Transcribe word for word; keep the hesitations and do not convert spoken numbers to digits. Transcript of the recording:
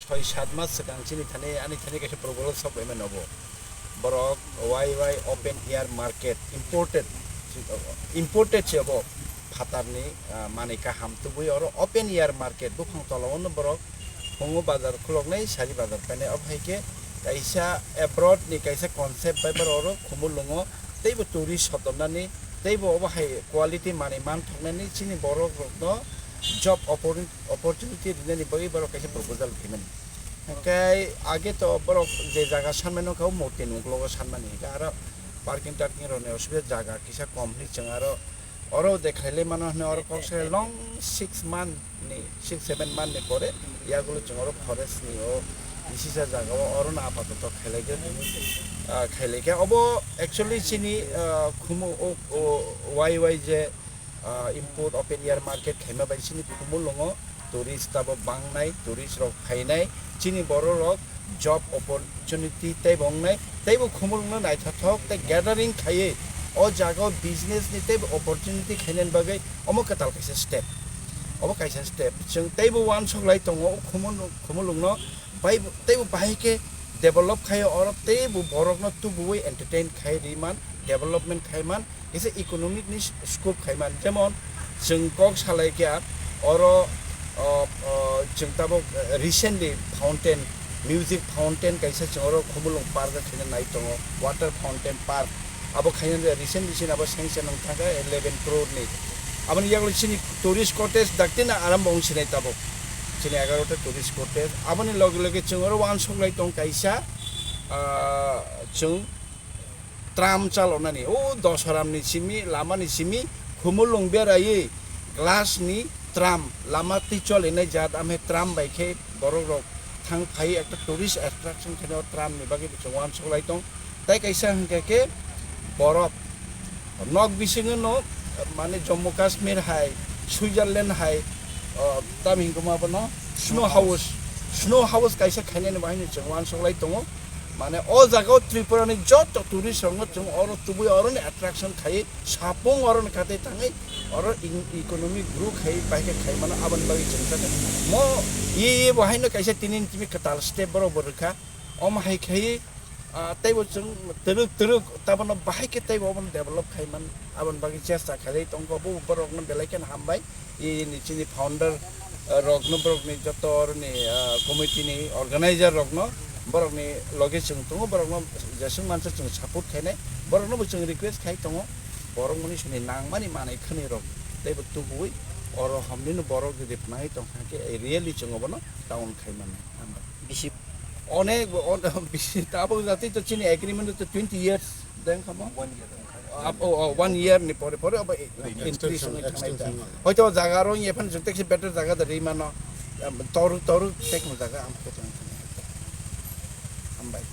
Soi sat mas swkang chini thani, ani thani kaisa proposal sok bai mano bo. Borok Y Y open air market imported, imported se bo phatarni, ah, manwi kaham tubui oro open air market buphang tola ono borok phungo bazar khuloknai sari bazar painai. Obo hai khe kaisa abroad ni kaisa concept bai borok oro Khumulwngo teibo tourist sotonani teibo obo hai quality manwi manthoknani chini borok rokno job oppor-, opportunity rinani bagwi borok kaisa proposal khaimani. Hwnkhe age to borok je jaga sanmani wngkha o murti ni uklogo sanmani, hwnkhe aro parking tarking rokni osubida jaga kisa kom hinwi chwng aro oro de khailai mano hinwi oro kok se long six month ni, six seven month ni pore yagulo chwng oro forest ni o bisisa jaga o oro no apatoto khailai khe, ah, khailai khe obo actually chini, ah, khumu o, o Y Y je ah, import open air market khaima bai chini Khumulwngo tourist abo bangnai, tourist rok phainai, chini borok rok job opportunity tei bo wngnai, tei bo Khumulwngno naithothok tei gathering khaiwi o jaga o business ni tei bo opportunity khainani bagwi omo kwtal kaisa step. Obo kaisa step. Chwng tei bo uansuk lai tongo o Khumul-, Khumulwngno bai bo, tei bo bahai khe develop khai oro tei bo borokno tubuwi entertain khai ri man, development khai man, kisa economic ni scope khai man. Jemon chwng kok salai khe oro, o, o, chwng tabuk, eh, recently fountain, music fountain kaisa chwng oro Khumulwng park o khaina nai tongo, water fountain park. Abo khaina recently chini abo sanction wng thangkha eleven crore ni. Aboni yagulo chini tourist cottage dakti na arambo wng sinai tabuk. Chini egarota tourist cottage. Aboni loge loge chwng oro uansuk lai tong kaisa, ah, chwng tram chalonani. O Dosaram ni simi, lama ni simi, Khumulwng beraiwi glass ni tram, lama twi cholinai jat, amhe tram bai khe borok rok thang phai ekta tourist attraction khe o tram ni bagwi bo chwng uansuk lai tong. Tei kaisa hwnkhe khe borok nok bisingo no, mane Jammu Kashmir hai, Switzerland hai, o, tamo hwnkhe ma bono snow house, snow house kaisa khainani bahai no chwng uansuk lai tongo. Mane o jaga o Tripura ni joto tourist rok no chwng oro tubui oro ni attraction khai sapung oro ni kate thangwi oro in-, economic grow khai bai khe khai mano aboni bagwi chwng kha mo ye ye bo haino kaisa tini ni timi kwtal step borok bo rwkha omo hai khai, ah, tei bo chwng twrwk twrwk tabono bahai khe tei bo obono develop khai man aboni bagwi chesta khalai tongkho bo borok no belai kheno hambai. Ini chini founder, eh, rokno, borokni joto oroni, eh, committee ni organizer rokno, borokni loge chwng tongo, borokno jeswk mansa chwng support khainai, borokno bo chwng request khai tongo, borok mani sini nangmani manai khani rok tei bo tubui oro hamni no borok jodi phnai tong kha khe, eh, really chwng obono town khai mano. Bisi onek bo, on-, bisi tabuk jati to chini agreement to twenty years deng khamo. Ap-, o, o, one year ni pore pore abo e-, entry extension, swnwi thangnai da. Extension. Hoito jaga aro ye phan jukte kisi better jaga da ri mano. Em, toru, toru tek mo jaga am khe tong. Hambai.